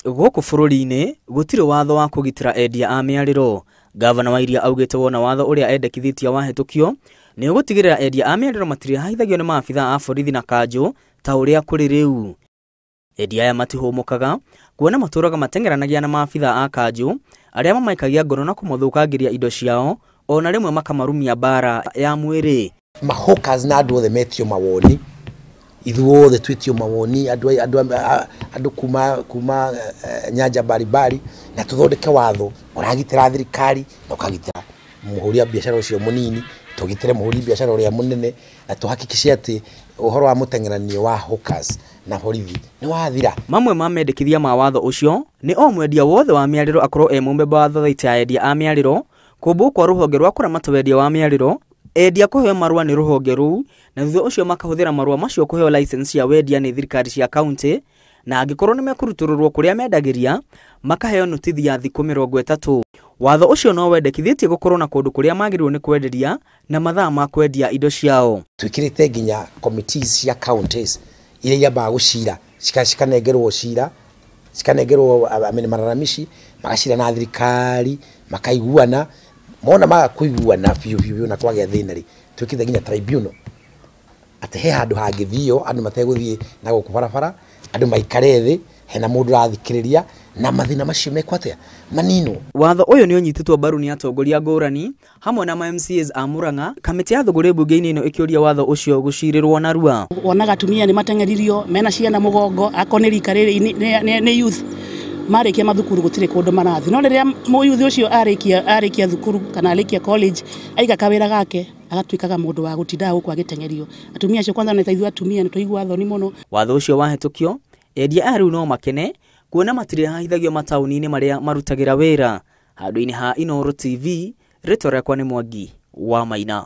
Gũkũ bũrũri-inĩ gũtirĩ watho wa kũgitĩra endia a mĩarĩro. Gavana wa Iria augĩte wona watho ũrĩa endekithĩtie wahĩtũkio nĩ ũgũtigĩrĩra endia a mĩarĩro matirĩhahithagio nĩ maabitha a borithi na kanjũ ta ũrĩa kũrĩ rĩu. Endia aya matihũmũkaga kuona matũraga mateng'eranagia na maabitha a kanjũ arĩa mamaikagia ngono na kũmathũkangĩria indo ciao ona rĩmwe makamarumia mbara ya mwĩrĩ. Mahawkers na andũ othe metio mawoni, ithuothe twĩtio mawoni, andũ kuma nyanja mbalimbali, na tũthondeke watho ũragitĩra thirikari na ũkagitĩra mũhũri wa biacara ũcio mũnini, tũgitĩre mũhũri biacara ũrĩa mũnene, na tũhakikishe atĩ ũhoro wa mũteng'eranio wa hawkers na borithi nĩ wathira. Mamwe ma mendekithia ma watho ũcio nĩ o mwendia wothe wa mĩarĩro akorwo e mũmemba wa thothaitĩ ya endia a mĩarĩro, kũmbwo kwa rũhonge rwa kũramata wendia wa mĩarĩro, endia kũheo marũa nĩ rũhonge rũu na thutha ũcio makahũthĩra marũa macio kũheo license cia wendia nĩ thirikari cia kaunti, na angĩkorwo nĩ mekũrutũrũrwo kũrĩa mendagĩria makaheo notithi ya thikũ 30. Watho ũcio no wendekithĩtie gũkorwo na kũndũ kũrĩa magĩrĩirwo nĩ kwenderia na mathaa ma kwendia indo ciao. Twĩkĩrĩte nginya committees cia counties iria iambaga gũcira, cikanengerwo cira, cikanengerwo malalamishi, magacira na thirikari, makaiguana, mona maga kũiguana biũ biũ biũ na kwagĩa thĩna rĩ, twĩkĩte nginya tribunal atĩ he handũ hangĩthio andũ mategũthiĩ na gũkũ barabara, andũ maikare thĩ, hena mũndũ ũrathikĩrĩria na mathĩna macio mekwo atĩa maninwo. Watho ũyũ nĩ ũnyitĩtwo mbaru nĩ atongoria ngũrani hamwe na ma MCAs a Murang'a, kamĩtĩ ya thũgũrĩ mbunge-inĩ ĩno ĩkĩũria watho ũcio gũcirĩrwo narua. Wonaga atumia nĩ mateng'eririo mena ciana mũgongo, akorwo nĩ rika rĩrĩ nĩ youth marĩkia mathukuru gũtirĩ kũndũ marathiĩ, no rĩrĩa mũyuthi ũcio arĩkia thukuru kana arĩkia college aiga kawĩra gake agatuĩkaga mũndũ wa gũtindaga gũkũ agĩteng'erio. Atumia acio kwanza nĩ ta ithuĩ atumia nĩ tũiguaga thoni mũno. Watho ũcio wahĩtũkio, endia aya rĩu no makene kuona matirĩhahithagio mataũni-inĩ marĩa marutagĩra wĩra. Handũ-inĩ ha Inooro TV, rĩtwa rĩakwa nĩ Mwangi wa Maina.